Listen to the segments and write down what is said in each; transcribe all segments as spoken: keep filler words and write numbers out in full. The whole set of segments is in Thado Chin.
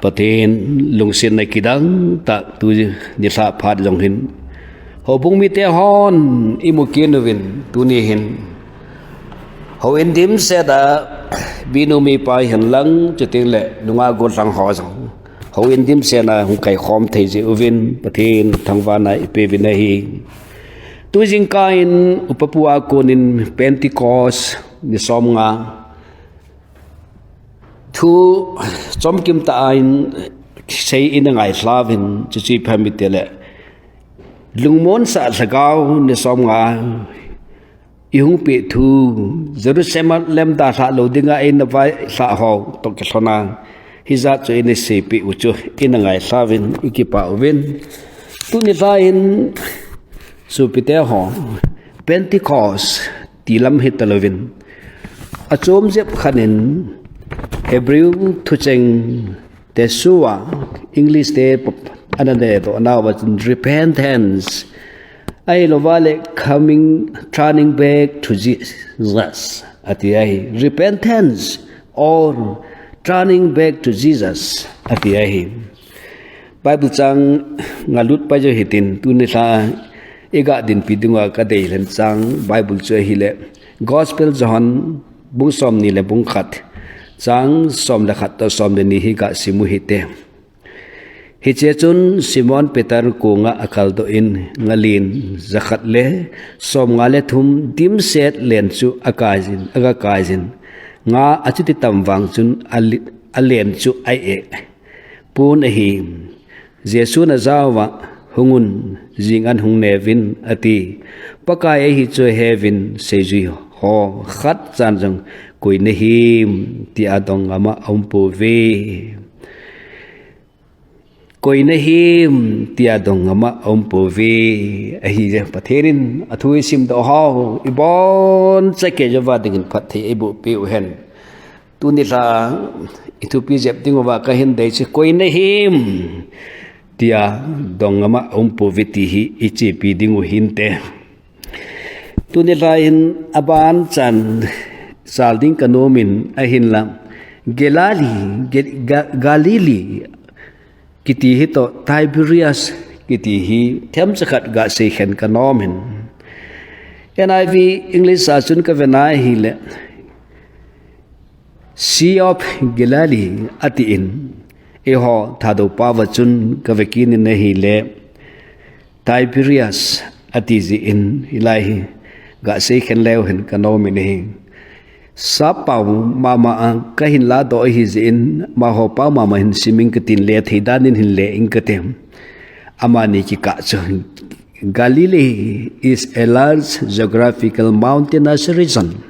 Pathen lungsetna kidang tah tuni lha phat jong hin houbung mite hon imu kit uvin, tuni hin houin dimset a minu mipa hihen lang, chuteng le nungah gollhang ho jong houin dimset a hung kaikhom thei jeh uvin Pathen thangvahna ipeuvin ahi. Tu jingkah in Upa Pu a konin Pentecost ni somnga thu chomkim tah a in sei ina ngailha uvin, chuche phat mi tile lungmonsah lhagao ni somnga ihung peh thu, Jerusalem dalhah lou dinga eina vailhah ho toh kilhona hijat chu ina seipeh u chu ina ngailha uvin, ikipah uvin. Tuni lha in sopite ho, Pentecost ti lam hitalouvin, achom jep khat in Hebrew thucheng Teshuva, English te ana nedoh nauva chun repentance, ahilouva le coming, turning back to Jesus ati ahi. Repentance or turning back to Jesus ati ahi. Bible chang ngalut pai jo hitin, tuni lha iga dinpi dinga kadei lhen chang Bible chu ahile Gospel John bung somni le bung khat, chang som le khat toh som le ni hi gasim u hite. Hiche chun Simon Peter konga akaldoh in, ngalen jakhat le somnga le thum dimset len chu akaijin, agakaijin, nga achuti tam vang chun ale-, alen chu a-eh pon ahi. Jesun ajah uva, hungun, jing an hung neuvin, ati. Pakai ahi chu aheuvin, seijui ho khat chan jong koi nahim tia dong ngama aumpouve. Koi nahim tia dong ngama aumpouve. Ahile Pathen in athu isimdoh ho ibonchauva dingin phatthei eiboh peh uhen. Tuni lha ithupi jep dinguva kahin dei chu koi nahim tia dong ngama aumpouve ti hi ichepi dingu hinte. Tuni lha in aban chan chal ding kanomin ahinla Galili, Ga-, Ga-, Galili kiti hitoh Tiberias kiti hi themcha khat gasei khen kanomin. N I V English a chun kavena ahile Sea of Galilee atin, eiho Thadou pao a chun kave kit in ahile Tiberias ati jeh in hilai hi gasei khen leu hen kanomin ahi. Sappao mama a kahin ladoh ahi jeh in, amaho pao mama hin simin katin le thei dan in hin le in kate. Amani kikah chu Galilee is a large geographical mountainous region,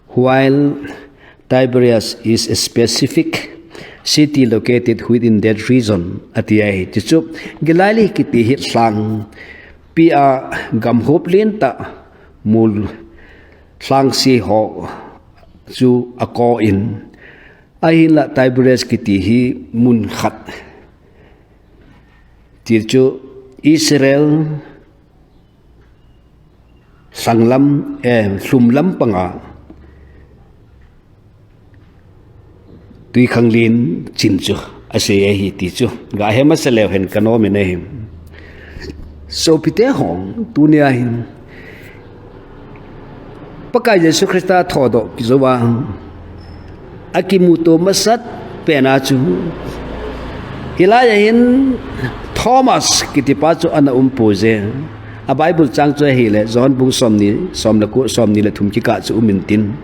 while Tiberias is a specific city located within that region, ati ahi. Chuchu Galilee kiti hi lhang pi a gam hop lentah mol lhangse ho chu akou in, ahinla Tiberias kiti hi mun khat ti chu Israel lhanglam, eh, lhumlam panga twikhanglen chin chu asei ahi ti chu gahe masa leu hen kanomin ahi. Sopite ho, tunia hin Pakai Jesu Christa thodoh kijouva akimuto masat pena chu hilai a hin Thomas kitipa chu ana um pouje. A Bible chang chu ahile John bung somni, som le ko, somni le thum kikah chu um intin.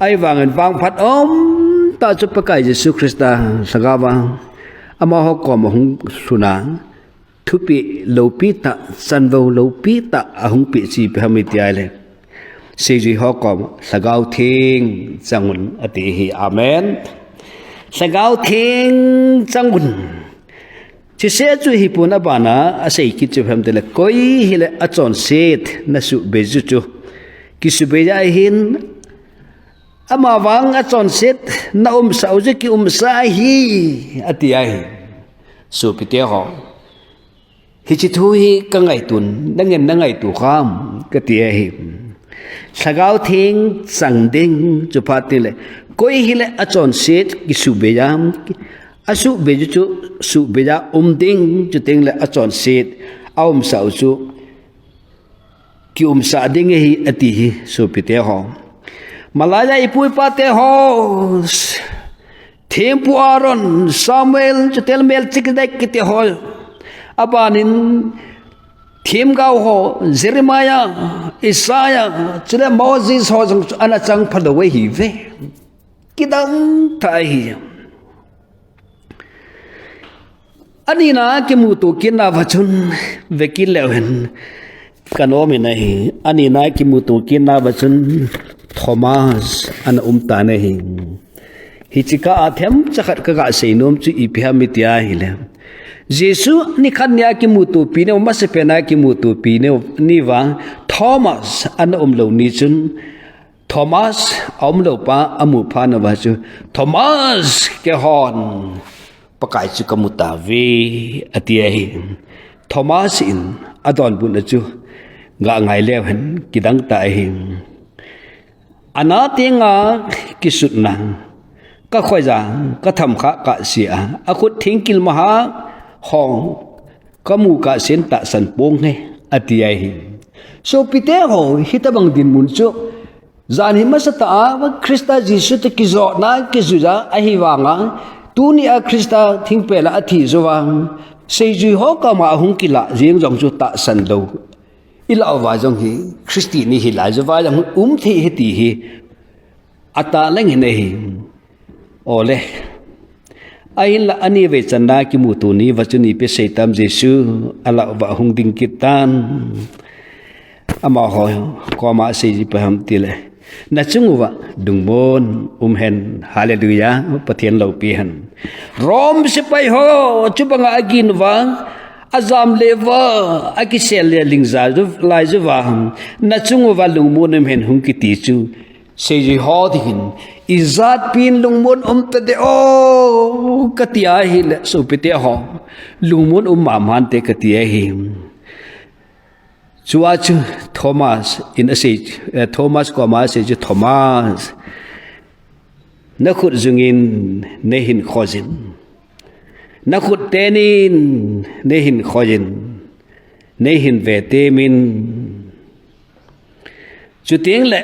Ahivangin vangphat umtah chu Pakai Jesu Christa lhagaova amaho koma hung lhuna thupeh loupi tah, chanvou loupi tah ahung peh chu ipi ham iti ahile, seijui ho koma Lhagao Theng chang un ati ahi. Amen. Lhagao Theng chang un. Chuseh chu hipon, abana asei kit chu ipi ham itile, koi hile achonset nasuhbei u chu kisubei ahin, amavang achonset na umsah u chu kiumsah ahi, ati ahi. Sopite ho, hiche thu hi kangaitun, nangin nangaito ham kati ahi. Lhagao Theng chang ding chu phat tile, koi hile achonset kisubei a, Asuhbei chu, chu suhbei a um ding, chuteng le achonset, aumsah u chu kiumsah ding ahi, ati hi, sopite ho. Malai a ipu ipa te ho, thempu Aaron, Samuel, chuteng le Melchizedek kiti ho. Abanin themgao ho, Jeremiah, Isaiah, chule Moses ho jong chu ana chang phalou ahi ve. Kidang tah ahi. Anina kimuto kitna va chun vekit leu hen kanomin ahi. Anina kimuto kitna va chun Thomas ana um tan ahi. Hiche kah a themcha khat kaga seinom chu ipi ham iti ahile, Jesu nikhat nia kimutopi ni, amasapen a kimutopi ni, ni va Thomas ana umlou ni chun, Thomas aumlou pa amu phat uva chu, "Thomas, keihon Pakai chu kamu tauve," ati ahi. Thomas in adonbutna chu ga ngai leu hen kidang tah ahi. Ana tenga kisutna, kakhoi a, katham kha kahse a, akhut thingkil maha ho kamu kahsen tahsan ponge, ati ahi. Sopite ho, hitobang dinmun chu, janhi masatah a Christa Jesu toh kijotna kijui a ahi vanga, tunia Christa thingpel a athi jou vang, seijui ho koma ahung kilah jeng jong chu tahsan lou ilah uva jong hi, Christian ihi lai jouva jong um thei ahi ti hi atah leng hin ahi. Ole. Ahinla anivei channa kimuto ni va chun ipi asei tam, Jesu alah uva ahung ding kit tan. Amaho koma asei ji pa ham tile, "Nachung uva lungmon um hen." Hallelujah. Pathen loupi hen. Rome sepai ho chubanga agin uva, ajam le uva, akisel le ling ja lai jouva, "Nachung uva lungmon um hen," hung kiti chu, seijui ho dingin, "Ijat pin lungmon um tadeh o," kati ahile, sopite ho, lungmon um mama inte kati ahi. Chua chu Thomas in asei, eh, Thomas koma asei chu, "Thomas, nakhut jungin neihin khoi in, nakhut tenin neihin khoi in, neihin vetemin. Chuteng le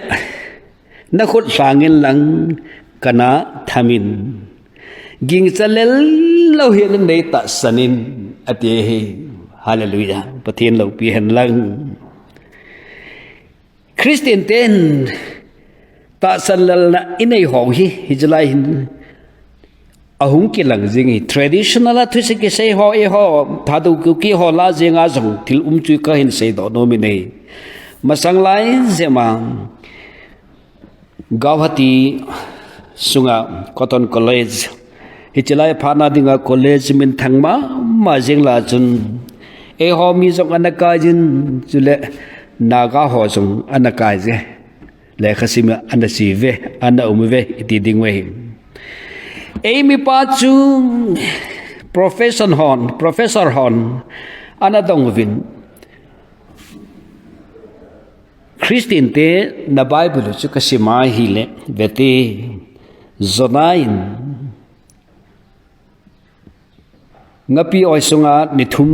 nakhut lhangin lang kana thamin, gingcha lel lou hel in neitahsan in," ati ahi. Hallelujah. Pathen loupi hen lang. Christian ten tahsan lelna inei ho hi, hiche lai hin ahung kilang jing hi. Traditional a thusei kisei ho, eiho Thadou Kuki ho lah jenga jong thil um chu kahin seidoh nom in ahi. Masang lai jema Guwahati sunga Cotton College, hiche lai phatna dinga college minthang mama jing lai chun, eiho mi jong ana kai jin, chule Naga ho jong ana kai je. Lekha sim ana si ve, ana um ve, iti ding uve. Ei mipa chu profession hon, professor hon ana dong uvin, "Christian te na Bible chu kasim ahile, vete, Jonah in ngapi oi sunga ni thum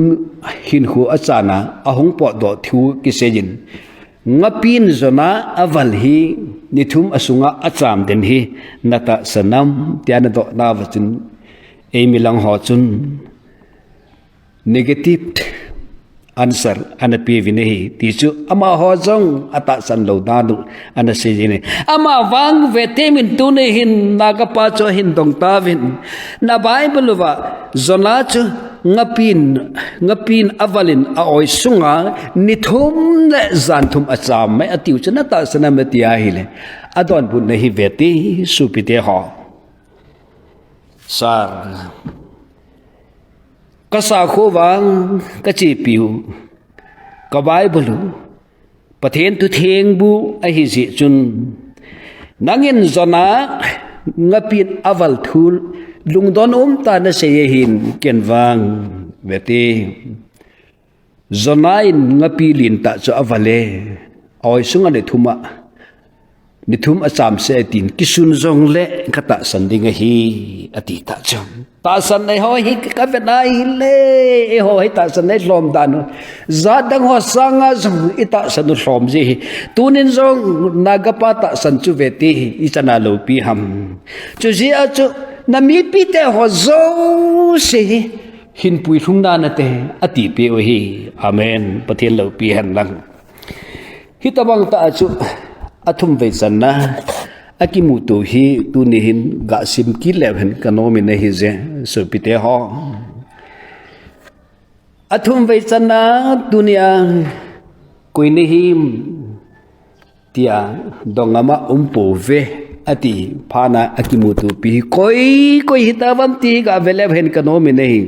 hinkho achan a, ahung potdoh thu kisei in, ngapin Jonah aval hi ni thum asunga acham den hi natahsan am?" tia ana doh nauva chun, ei milang ho chun negative answer ana pe uvin ahi. Ti chu amaho jong atahsan lou dan u ana sei jin ahi. Ama vang vete min tuni hin Naga pa chu ahin dong tauvin, "Na Bible uva Jonah chu ngapin, ngapin aval in a oi sunga ni thum le jan thum acham e," atiu chu natahsan am ati ahile, adonbutna hi vete, sopite ho. Sir, kasakho vang kachepiu, ka Bible u, Pathen thutheng bu ahi jeh chun, nangin Jonah ngapin aval thu lungdon umtah nasei ahin, ken vang vete, Jonah in ngapi lentah chu aval e, a oi sunga ni thum a Ni thum acham seh atin, kisun jongle katahsan ding ahi, ati tah chu. Tahsan eiho hi kavet na ahile, eiho hi tahsan eilhom dan u. Jat dang ho sanga jong itahsan u lhom ji ahi. Tunin jong Naga pa tahsan chu ve ti ichan a loupi ham. Chujeh a chu namipite ho jouse hi hinpui lhung nanate, atipeh u ahi. Amen. Pathen loupi hen lang. Hitobang tah a chu athumvei channa akimuto hi tuni hin gasim kit leu hen kanom in ahije, sopite ho. Athumvei channa tunia koi nahim tia dong ama umpouve ati phat a akimutopi hi koi, koi hitauvem ti hi gave leu hen kanom in ahi.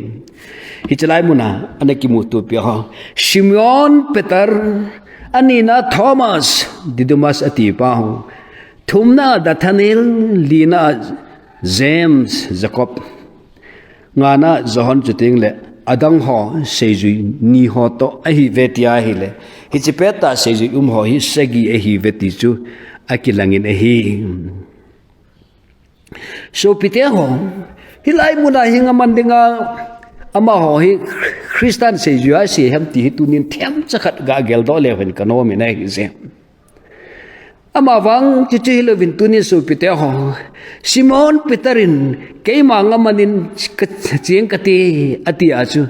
Hiche lai muna ana kimutopi ho, Simon Peter, anina Thomas, Didymus atipa ho, thumna Nathanael, lina James, Jacob, ngana Johan, chutengle adang ho seijui ni ho toh ahiuve tia ahile, hiche pettah seijui um ho hi sagi ahiuve ti chu akilangin ahi. Sopite ho, hilai muna hi ngaman dinga amaho hi Christian seijui a sei ham ti hi tunin themcha khat gageldoh leu hen kanom in ahije. Amavang chuchu hilouvin tunin sopite ho, Simon Peter in keima ngamanin kacheng kate atia chu,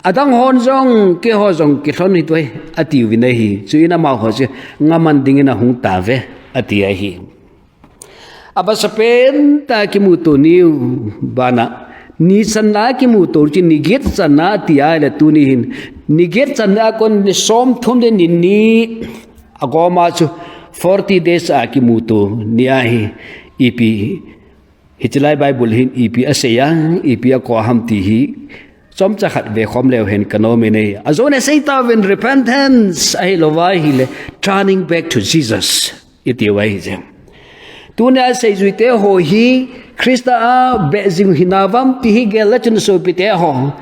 adang hon jong keiho jong kilhon hitoi atiuvin ahi. Chuin amaho chu ngaman dingin ahung tauve ati ahi. Amasapen tah a kimuto niu bana, ni channa kimuto chu ni get channa tia ahile tuni hin ni get channa a kon ni somthum le ni ni agoma chu forty days a kimuto ni ahi. Ipi, hiche lai Bible hin ipi asei a, ipi akou ham ti hi chomcha khat vekhom leu hen kanom in ahi. Ajona seitauvin repentance ahilouva ahile turning back to Jesus itiu ahije. Tunia seijuite ho hi Christa a beh jing hinauvam ti hi gel le chun sopite ho,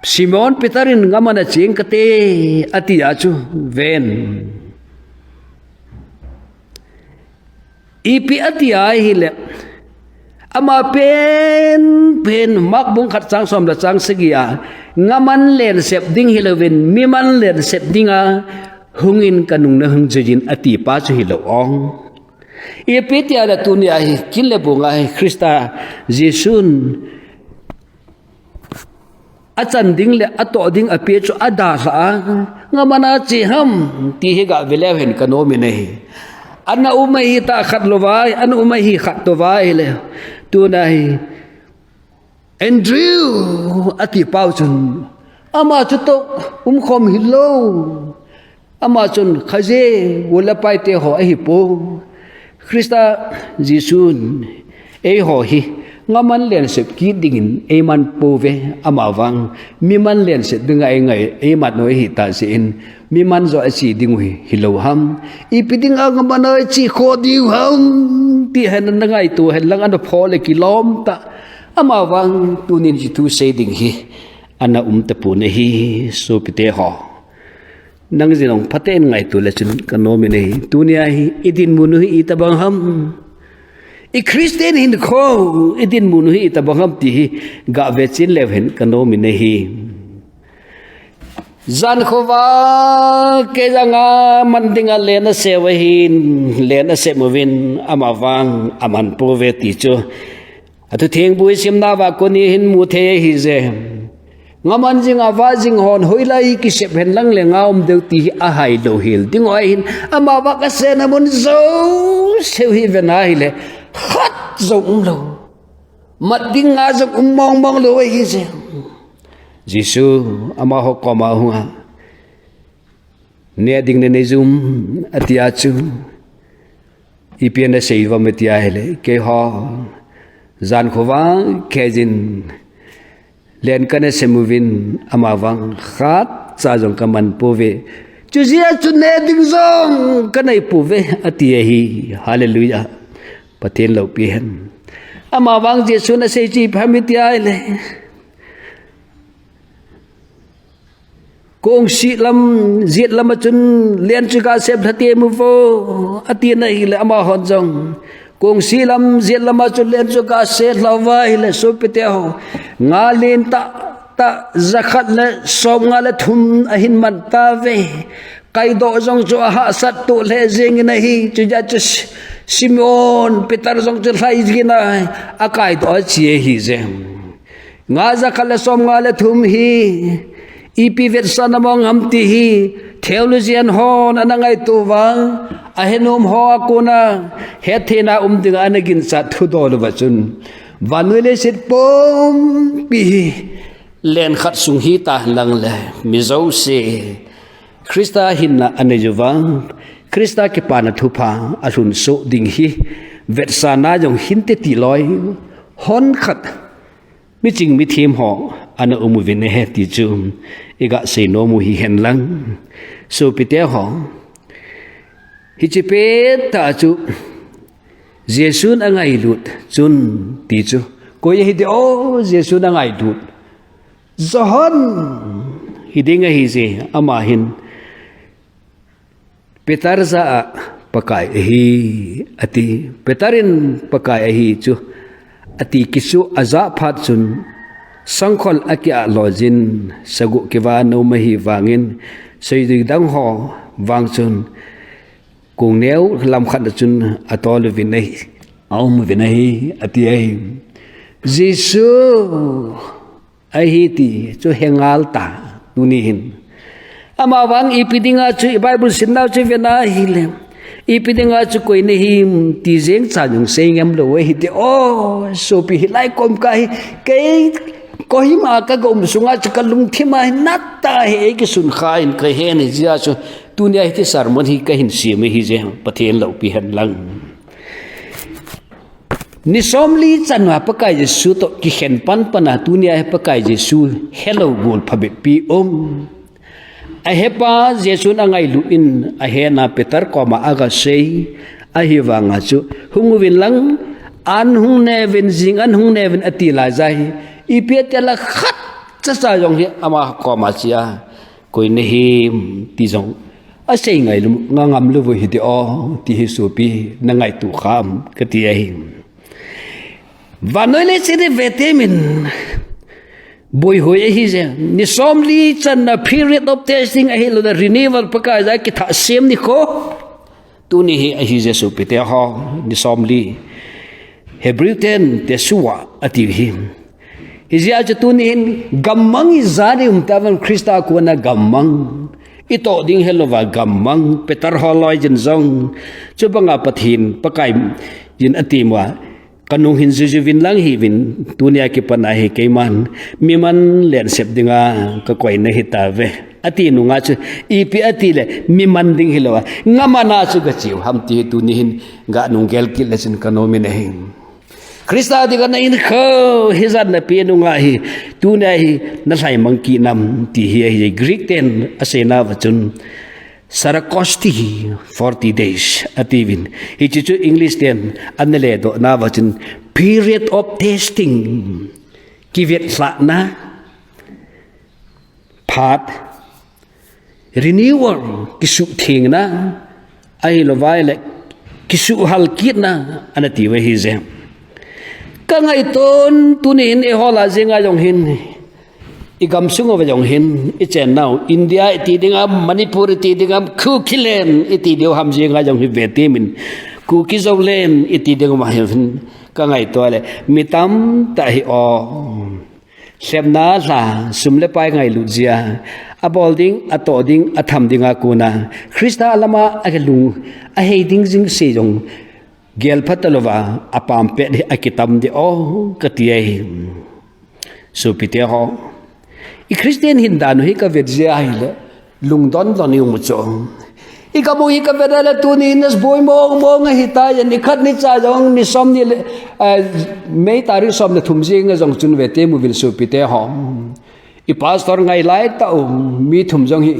Simon Peter in ngaman acheng kate atia chu ven. Ipi atia ahile, amapen pen Mark bung khat chang som le chang sagi a, ngaman lensep ding hilouvin miman lensep dinga hungin kanung nahung juiyin atipa chu hilou ong. Ipi tia le tunia hi kin le bung a hi Christa Jesun achan ding le atoh ding ape chu adalhah a, ngaman ache ham ti hi gave leu hen kanom in ahi. Ana um ahi tah khat louva, ana um ahi khat louva ahile, tuna hi Andrew atipau chun ama chutoh umkhom hilou. Ama chun khaje, gol le paite ho ahipoi. Christa Jesun eiho hi ngaman lensep kit dingin eiman pouve, amavang miman lensep dinga eingai, eiman u ahitah jeh in miman joh ache dingu hi hilou ham? Ipi dinga ngaman a iche khoh diu ham ti hin ana ngaito henlang ana pho le kilom tah. Amavang tunin hiche thu sei ding hi ana um tapon ahi, sopite ho. Nang jong phaten ngaito le chun kanom in ahi. Tunia hi idinmun u hi itobang ham? I Christian hinkho idinmun u hi itobang ham ti hi gave chen leu hen kanom in ahi. Jan khovah kei jong ngaman dinga len asep u ahin, len asep uvin, amavang aman pouve ti chu athutheng bu isimna uva kon ihin mu thei ahije. Ngaman jing a vah jing hon hoilai kisep henlang le nga um diu ti hi ahailou hel ding u ahin, amavang asena mun jouseu hi vena ahile khat jong umlou. Mat ding nga jong um mong mong lou ahije. Jesu amaho koma ahunga, neh ding nanei jum atia chu, ipi ana sei uvem atia ahile, keiho jan khovah kei jin len kana sem uvin, amavang khatcha jong kaman pouve. Chujeh a chu neh ding jong kanei pouve ati ahi. Hallelujah. Pathen loupi hen. Amavang Jesun asei chu ipi ham itia ahile, Kongsi lam, jet lam a chun len chu gase lha temu vo, ati na hile amahon jong. Kongsi lam, jet lam a chun len chu gase lha uva ahile sopite ho. Nga len tah tah jakhat le somnga le thum ahin man tave. Kaidoh jong chu ahahsat toh lheh jengin ahi, chujeh chun Si-, Simeon, Peter jong chu lhai jengin a, akaidoh a che ahi je. Nga jakhat le somnga le thum hi, ipi vetsahna mong ham ti hi, theologian hon ana ngaito uva, ahenom ho a kona, hetthei na um dinga ana ginchat thudol uva chun. Vannoi leiset pumpi hi, len khat sung hita lang le, mi jouse. Christa hinna anei uva, Christa kipana thupha alhun soh ding hi, vetsahna jong hinte ti loi, hon khat, miching mithem ho, ana um uvin ahi ti chu, iga seinom u hihen lang. Sopite ho, hiche pettah chu, Jesun angailut chun ti chu. Koi ahi ti o, Jesun angailut. Johan hiding ahi je, ama hin. Peter jah a Pakai ahi, ati. Peter in Pakai ahi chu, ati kisu ajah phat chun, sangkhol akiah lojin, sagu kivah nom ahi vangin, seiding dang ho vang chun, Kong neo lam khat na chun atol uvin ahi, aum uvin ahi, ati ahi. Jesu ahi ti chu hengal ta tuni hin. Ama vang ipi dinga chu i Bible simnau chu vena hile. Ipi dinga chu koi nahim ti jeng cha jong sei ngam lou ahi ti. O, sopi hilai kom ka hi kei Kohima ka ga um sunga chu ka lungthim a hi nat ta hi ei kisun kha in ka he ni jia chu tunia hiti sermon hi ka hin sem hi je Pathen loupi hen lang. Ni somli channa Pakai Jesu toh kikhen pan pana tunia hi Pakai Jesu helou gol phabep pi um. Ahepa Jesun angailu in ahena Peter koma aga sei, ahivanga chu, hung uvin lang, an hung neuvin jing, an hung neuvin ati lai jeh hi, ipi ati la khat chacha jong hi ama koma chia, koi nahim ti jong, asei ngailu, nga ngam lou vo hiti o, ti hi sopi, na ngaitu kham, kati ahi. Vannoi leiset hi vetemin boihoi ahi je. Ni somli channa period of testing ahilou le renewal Pakai jah a kithah sem nikho. Tuni hi ahi je sopite ho, ni somli. Hebrew ten Teshuvah ati hi. Hijeh a chu tuni hin gammang ijat i um tauvem Christa kona gammang. I toh ding helouva gammang. Peter holoi jin jong. Chubanga Pathen Pakai jin ati ma. Ka nung hin juiyu vin lang hiuvin, tunia kipana hi keiman, miman lensep dinga ka koina hitauve. Ati nunga chu, ipi ati le, miman ding hilouva, nga mana chu ka chiu ham ti hi tuni hin, ga nung gel kit le chun ka nom in ahi. Christa dinga na hinkho, hijat na pe nunga hi, tunia hi, na lhaimang kit nam ti hi ahi, Greek ten, aseinauva chun, Sarakosti forty days atiuvin. Hiche chu English ten ana ledoh nauva chun period of testing. Kivetlhahna. Phat. Renewal. Kisuhthengna. Ahilouva le kisuhhal kitna. Ana tiuve hije. Ka ngaiton tunin eiho lah jenga jong hin. I gamsung uva jong hin, i chennau, India iti ding am, Manipur iti ding am, Kuki land iti diu ham jenga jong hi vetemin, Kuki Zo land iti ding um ahi hin, ka ngaito le, mi tamtah hi o. Lhepna lha, sum le pai ngailut jia, abol ding, atoh ding, atham dinga kona, Christa lama akilung, ahei ding jing se jong, Gelpha talouva, apam pet hi akitam ding o, kati ahi. Sopite ho. I Christian hin dan u hi kavet jeh ahile, lungdon lon i um u chu. I gam u hi kavet ahile tuni nas boi mong mong ahitai, ni khat ni cha jong ni som ni le, eh, May tarik som le thum jing a jong chun vete mu vin sopite ho. I pastor ngai lai tah u, mi thum jong hi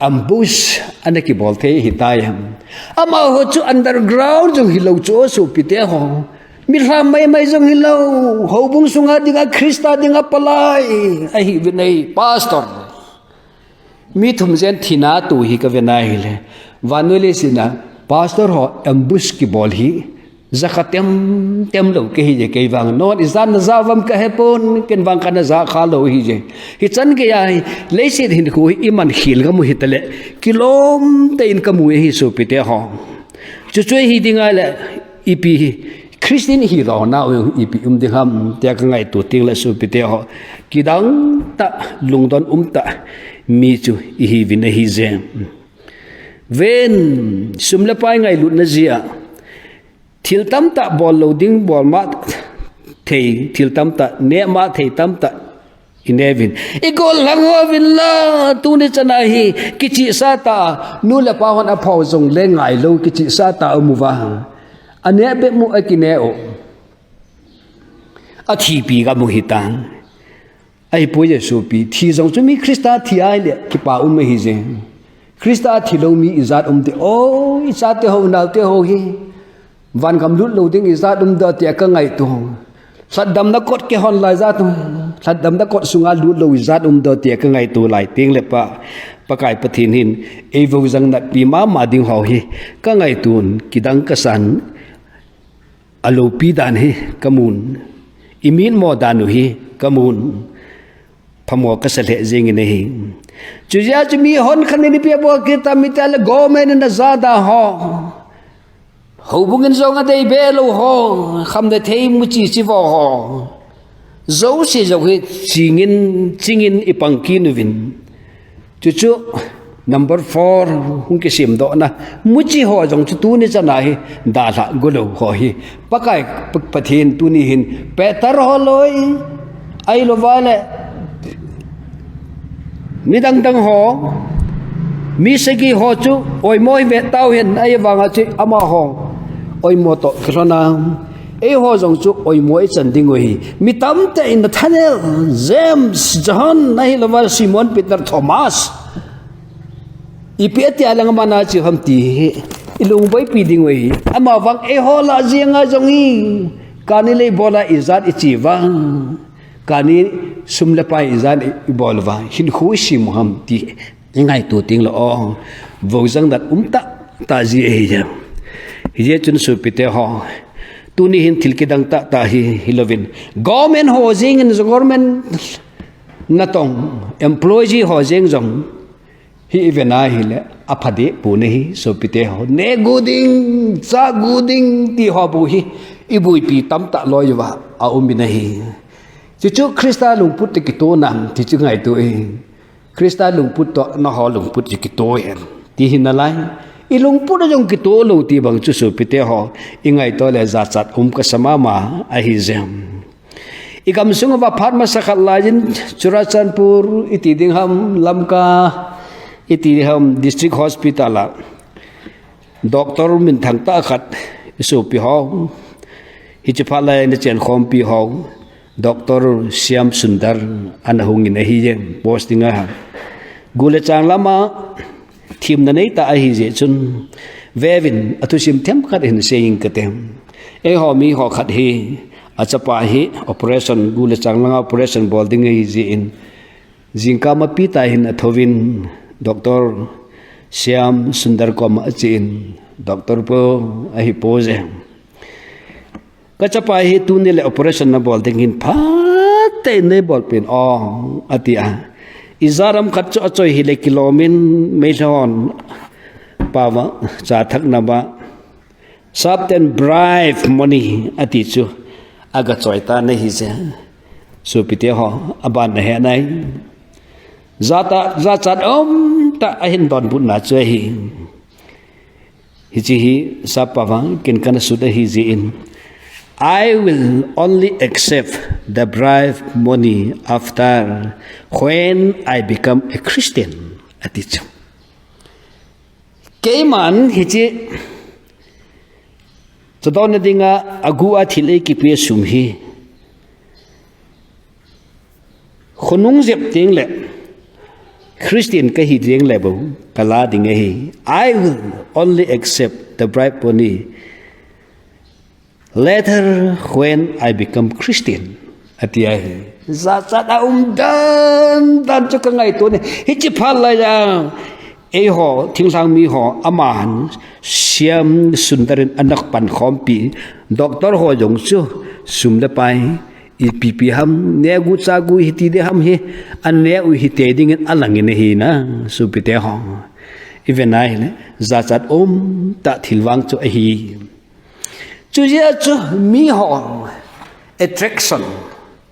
ambush ana kibol thei ahitai. Amaho chu underground jong hilou chu sopite ho. Mi lham mai mai jong hilou, houbung sunga dinga Christa dinga palai ahiuvin ahi, pastor. Mi thum jen thina tu hi ka vena hile. Vannoi leiset a pastor ho ambush kibol hi. Jakha tem tem lou kahi je kei vang. Non ijat na ja uvam ka hepon, ken vang kana ja kha lou hi je. Hichan geiya hi, leiset hinkho hi iman khel kamu hitale, kilom tah in kamu ahi sopite ho. Chuchu hi ding ahile, ipi hi, Christian hi lou nau ipi um ding ham, tia ka ngaito tengle sopite ho. Kidang tah, lungdon um tah, mi chu ihiuvin ahi je. Ven, sum le pai ngailutna jeh a. Thil tamtah bol lou ding, bol ma thei, thil tamtah, neh ma thei tamtah, ineh uvin. Igol lhang uvin la, tuni chana hi, kichehsa tah, nu le pa hon aphou jongle ngailou, kichehsa tah amu uva. Aneh bep mu akineh u. Athipi kamu hita. Ahipoi Jesu pi, thi jong chu mi Christa thi ahile, kipa um ahi je. Christa thi lou mi ijat um de, o, ichate ho, naote ho hi. Van gam lut lou ding ijat um de, tia ka ngaito. Lhatdamna kot kihon lai jat um. Lhatdamna kot sunga lut lou ijat um de, tia ka ngaito lai tengle pa. Pakai Pathen hin, eivou jang natpi mama ding ho hi. Ka ngaito un, kidang kasan. Aloupi dan hi kamun. Imitmo dan u hi kamun. Phamo kasa lheh jengin ahi. Chujeh a chu mi hon khat in ipi abol kit tam itile government in ajada ho. Houbung in jong adei be lou ho. Kham le thei muchi chi vo ho. Jouse jong hi chingin, chingin ipang kit uvin. Chuchu number four hung kisemdohna. Muchi ho jong chu tuni chana hi dalha golou ho hi. Pakai Pa-, Pathen tuni hin Peter holoi. Ahilouva le. Midang dang ho. Mi sagi ho chu oimo hi ve tauhen ahivanga chu amaho. Oimo toh kilhona. Eiho jong chu oimo ichan ding u ahi. Mi tamtah in Nathanael, James, John, ahilouva Simon Peter, Thomas. Ipi atia lang mana chu ham ti hi. Ilungboipi ding u ahi. Amavang eiho lah jenga jong hi. Kani le ibola ijat iche uva. Kani sum le pai ijat ibol uva. Hinkho isem u ham ti. Ingaito tengle o. Vou jang nat um tah tah ji ahi jeng. Hijeh chun sopite ho. Tuni hin thil kidang tah tah hi, hilouvin. Government ho jeng in, government natong, employee ho jeng jong. Hi ivena hile, apha deh pon ahi, sopite ho. Neh gu ding, cha gu ding, ti ho bou hi. Iboipi tamtah loi uva, aum in ahi. Chuchu Christa lungput toh kitoh nam, ti chu ngaito e. Christa lungput toh nangho lungput chu kitoh hen. Ti hi nalai. Ilungput a jong kitoh lou ti bang chu sopite ho. Ingaito le jachat um kasa mama ahi jeng. Igam sung uva phat masa khat laiyin Churachandpur iti ding ham Lamka iti ding ham District Hospital a. Doctor minthang tah khat isopi ho. Hiche phat lai a ina chenkhompi ho. Doctor Shyam Sundar ana hungin ahi jeng posting a. Gu le chang lama themna neitah ahi jeh chun. Veuvin athusim themkhat hin seiyin kate. Eiho mi ho khat hi achapa hi operation gu le chang langa operation bol ding ahi jeh in. Jingkah mapi tah hin athouvin, Doctor Shyam Sundar koma achen, Doctor pu ahipoi je. Kachapa hi tuni le operation nabol ding hin phatah in neibolpeh in o, atia. Ijat ham khat chu achoi hile kilom in meilhei hon pao va cha thakna ba. Sapten bribe money ati chu. Aga choi tan ahi je. Sopite ho, aban nahe nai. Jachat, jachat umtah ahin donbutna chu ahi. Hiche hi sap pao vang, ken kana sut ahi jeh in. I will only accept the bribe money after when I become a Christian. Ati chu. Keiman hiche, chadonna dinga agu a thil eikipeh sum hi. Khonung jep tengle, Christian kahi tengle bou, kala ding ahi. I will only accept the bribe money later when I become Christian. Ati ahi. Jachat a um dan dan chu ka ngaito ni. Hichi phat lai a, eiho, thinglhang mi ho, aman, Shyam Sundar in ana pankhompi, doctor ho jong chu, sum le pai, ipi pi ham, neh gu cha gu hiti ding ham hi, aneh u hite dingin alangin ahi na, sopite ho. Iven ahile, jachat um tah thil vang chu ahi. Chujeh a chu mi ho attraction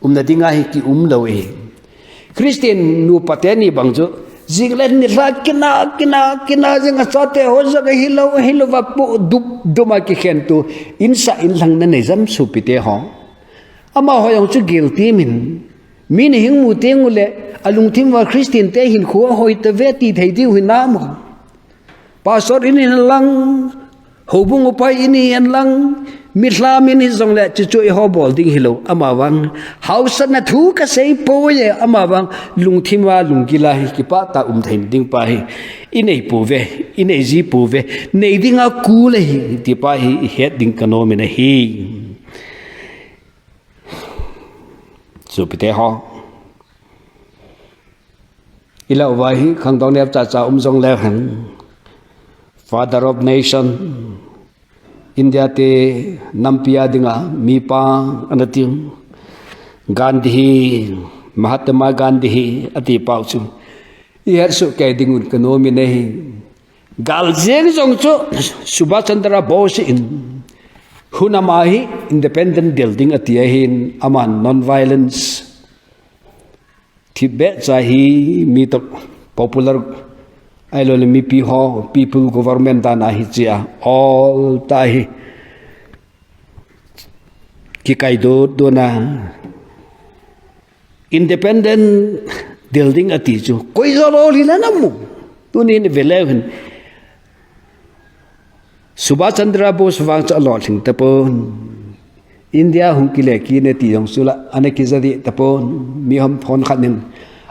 umna dinga hi kium lou e. Christian nupa teni bang chu, jing le nilhah kina, kina, kina jing a chate ho jong ahilou, ahilou va pu dup dum a kikhen tu, insah inlhang na nei jam sopite ho. Amaho jong chu guilty min. Mi na hing mu teng u le, alungthim uva Christian te hinkho ahoi tave ti thei diu hinam. Pastor in hin lang, houbung upa in hin lang, mi lham in hi jong le, chuchu eiho bol ding hilou, ama vang. Hausatna thu ka sei poi e, ama vang, lungthim a lunggil a hi kipah tah um thei ding pa hi. I nei pouve, i nei ji pouve, nei dinga kul ahi, ti pa hi, i het ding ka nom in ahi. Sopite ho. I lau va hi khangdong nep cha cha um jong leu hen. Father of Nation, India te nampi a dinga mipa ana tiu. Gandhi hi, Mahatma Gandhi hi, ati pau chu. I het soh kei ding un ka nom in ahi. Gal jeng jong chu Subhash Chandra Bose in hun ama hi independent del ding ati ahin, aman non-violence, Tibet cha hi mi toh popular ahilou le mipi ho, people government dan ahi chia, all tah hi kikai dot dot na independent del ding ati chu. Koi jong lolhin ana mu. Tunin i ve leu hen. Subhash Chandra Bose vang chu alolhing tapon. India hung kile kit e ti jong chu la, ana kija deh tapon. Mi hom thon khat in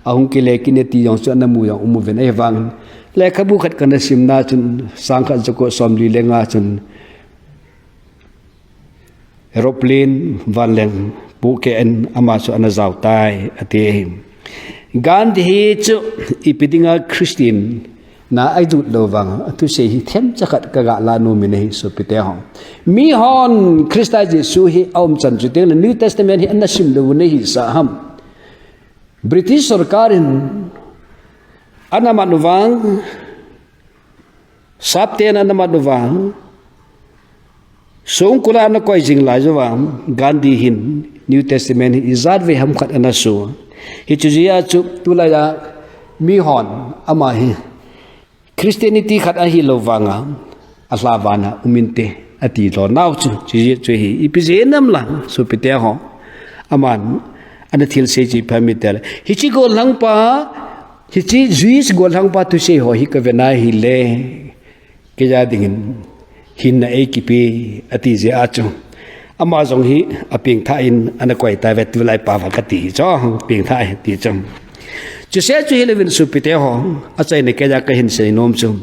ahung kile kit e ti jong chu ana mu jong um uvin ahivangin. Lekhabu khat kana simna chun, sang khat jako somli le nga chun, aeroplane vanleng pohkeh in ama chu ana jao tai, ati. Gandhi hi chu ipi dinga Christian na a jot lou vang, athusei hi themcha khat ka ga la nom in ahi sopite ho. Mi hon Christa Jesu hi aumchan chu teng le New Testament hi ana sim lou u ahi sa ham. British sorkar in ana mat u vang, Sapten ana mat uva, songkul a ana koi jing lai uva, Gandhi hin New Testament hi ijat vei ham khat ana soh. Hichu jeh a chu tulai a mi hon ama hi Christianity khat ahilou vanga, alha vana um inte ati lou nau chu, chu jeh chu hi, ipi jeh ham la, sopite ho. Aman, ana thilsei chu ipi ham itile. Hiche gollhang pa, hiche Jewish gollhang pa thusei ho hi ka vena hile. Keija dingin, hinna eikipe, ati jeh a chu. Ama jong hi, apengthah in, ana koi tave tulai pa va kati chu, pengthah e ti chu. Chuseh chu hileuvin sopite ho, achaina keija kahin sei nom chu.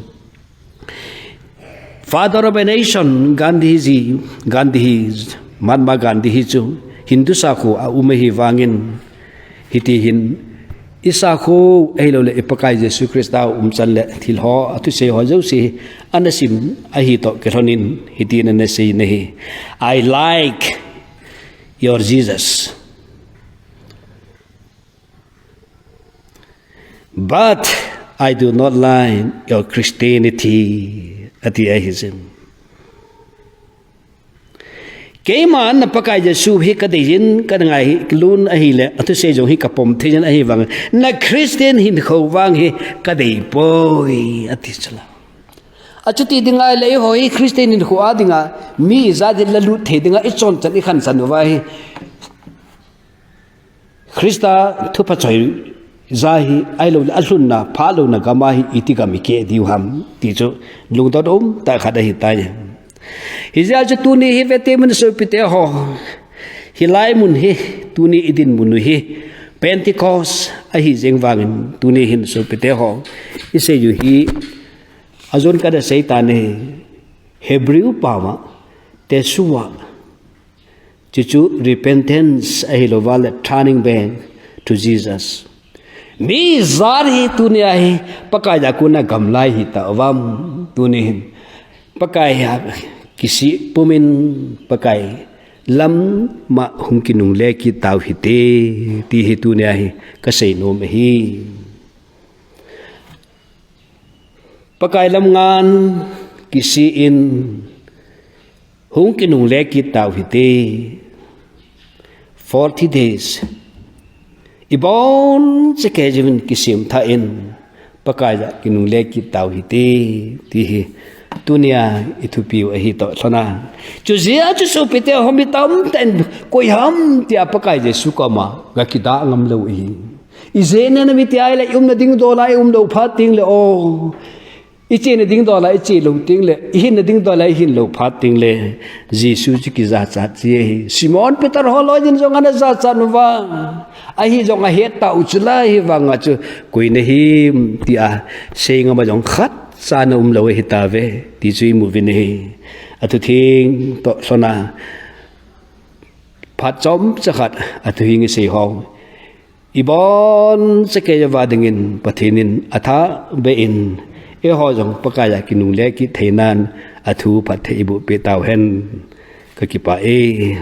Father of a Nation, Gandhi ji, Gandhi hi, Mahatma Gandhi hi chu, Hindu sakho a um ahi vangin, hiti hin, i sakho, ahilou le, i Pakai Jesu Christa umchan le, thil ho, athusei ho jouse, ana sim, ahi toh kilhonin, hiti in ana sei in ahi. I like your Jesus. But I do not like your Christianity, ati ahi jin. Keiman na Pakai Jesu hi ka dei jin, ka ngai hi, kilun ahile, athusei jong hi ka pom thei jin ahivang. Na Christian hinkho vang hi ka dei poi, ati chu la. Achuti ding ahile, eiho hi Christian hinkho a dinga, mi ijat ding la lut thei dinga, i chonchan i khanchan uva hi. Christa thupha choi ja hi, ahilou le alhunna, phalouna gam a hi, iti gam i keh diu ham, ti chu lungdon um tah khat ahi tai. Hijeh a chu tuni hi vete mun sopite ho, hilai mun hi, tuni i dinmun u hi, Pentecost ahi jeng vangin, tuni hin sopite ho, i sei u hi, ajon kana sei tan ahi, Hebrew pao a, Teshuvah, Chuchu repentance ahilouva le turning back to Jesus. Mi jat hi tunia hi Pakai a kona gamlai hita uvam, tuni hin Pakai a kisih pumin Pakai lam ma hung kinungle kit tau hite, ti hi tunia hi kasei nom ahi. Pakai lam ngan kisih in hung kinungle kit tau hite. Forty days. Ibon chakei jeh in kisim tha in Pakai a kinungle kit tau hite, ti hi tunia ithupiu ahi toh lhona. Chujeh a chu sopite, hom itam tah in koi ham tia Pakai Jesu koma ga kidah ngam lou ahi. Ijeh inem itile iumna ding dola ium lou phat tengle o, ichena ding dola iche lou tengle, ihinna ding dola ihin lou phat tengle, Jesu chu kijachat ji ahi. Simon Peter ho loi din jong ana jachat uva. Ahi jong ahet tau chu la, hivanga chu koi nahim tia sei ngam a jong khat cha ana um lou ahitauve, ti chu imu uvin ahi. Athutheng toh lhona phat chomcha khat athuhing isei ho. Ibon chakei uva dingin Pathen in athah beh in, eiho jong Pakai a kinungle kit theinan athu phatthei eiboh peh tau hen. Kakipah e.